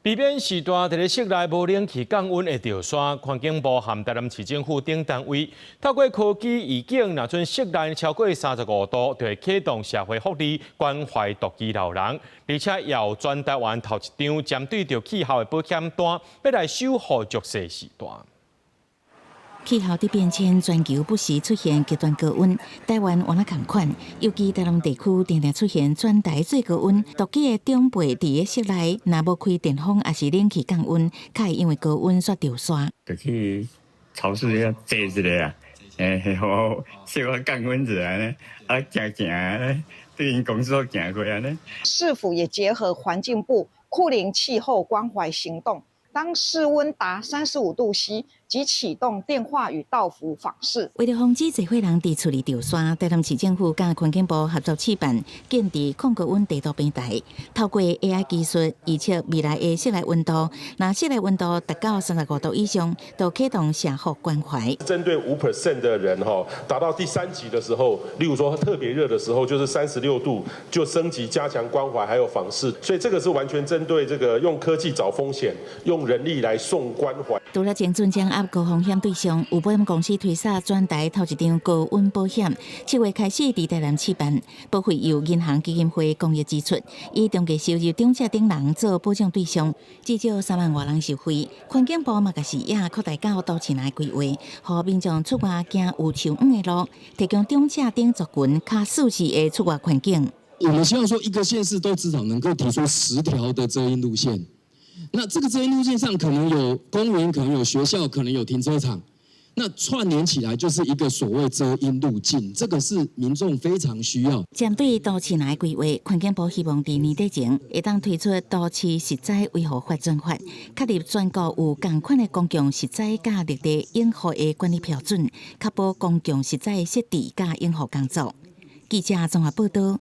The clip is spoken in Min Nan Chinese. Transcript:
避免時段佇咧室內無冷氣降溫會著山，環境部和台南市政府等單位透過科技預警，若準室內超過35度，就會啟動社會福利關懷獨居老人，而且有全台灣頭一張針對著氣候的保險單，欲來守護弱勢世代。氣候的變遷，全球不時出現極端高溫，台灣嘛仝款，尤其台南地區定定出現全台最高溫。獨居的長輩佇咧室內，若無開電風抑是冷氣降溫，較會因為高溫煞著山。就去超市遐坐一下啊，欸，好，小可降溫一下呢，啊，行行，對𪜶公司行過按呢。市府也結合環境部酷齡氣候關懷行動，當室溫達35度 C，即啟動電話與到府訪視。為著防止濟歲人佇厝裡著山，台南市政府佮環境部合作試辦建置控高溫地圖平台，透過 AI 技術預測未來的室內溫度，若室內溫度達到35度以上，就啟動社福關懷。針對5% 的人，哈，達到第三級的時候，例如說特別熱的時候，就是36度，就升級加強關懷，還有訪視。所以這個是完全針對這個用科技找風險，用人力來送關懷。除了精準掌握高風險對象，有保險公司推捒全台頭一張高溫保險，7月開始佇台南試辦，保費由銀行基金會公益支出，以中低收入長者等人做保障對象，至少3萬外人受惠。環境部嘛共視野擴大到都市內規劃，予民眾出外行有樹蔭的路，提供長者等族群較舒適的出外環境。我們希望說，一個縣市都至少能夠提出10條的遮蔭路線。那這個遮蔭路線上可能有公園，可能有學校，可能有停車場，那串聯起來就是一個所謂遮蔭路徑，這個是民眾非常需要。針對都市內規劃，環境部希望佇年底前會當推出都市植栽維護法專法，確立全國有仝款的公共植栽佮綠地養護的管理標準，確保公共植栽的設置佮養護工作。記者綜合報道。